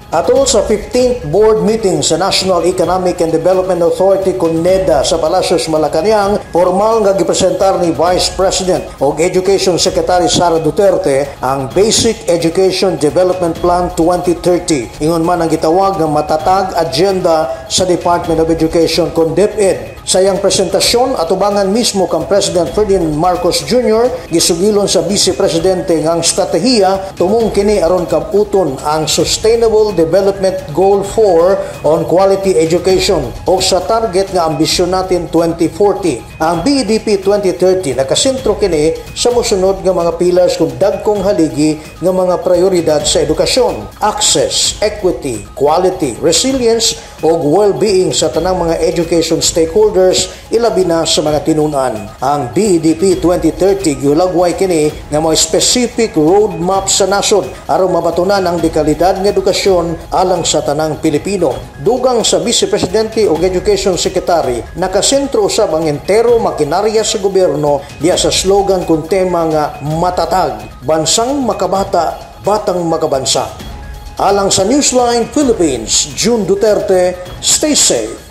Atol sa 15th Board Meeting sa National Economic and Development Authority kon NEDA sa Palacios Malacañang, formal nga gipresentar ni Vice President ug Education Secretary Sara Duterte ang Basic Education Development Plan 2030. Ingon man ang gitawag nga matatag agenda sa Department of Education kon DepEd. Sa iyang presentasyon, atubangan mismo kang President Ferdinand Marcos Jr., gisugilon sa Vice Presidente nga ang estratehiya tumong kini aron kabuton ang Sustainable Development Goal 4 on Quality Education o sa target nga ambisyon natin 2040. Ang BEDP 2030 nakasentro kini sa mosunod nga mga pillars kung dagkong haligi nga mga prioridad sa edukasyon: access, equity, quality, resilience ug well-being sa tanang mga education stakeholders, ilabi na sa mga tinunan. Ang BEDP 2030 gihulagway kini nga mga specific roadmap sa nasod aron mabatunan ang dekalidad nga edukasyon alang sa tanang Pilipino. Dugang sa Vice Presidente ug Education Secretary, nakasentro usab ang entero makinarya sa gobyerno diya sa slogan kun tema nga matatag, bansang makabata, batang makabansa. Alang sa Newsline Philippines, June Duterte, stay safe.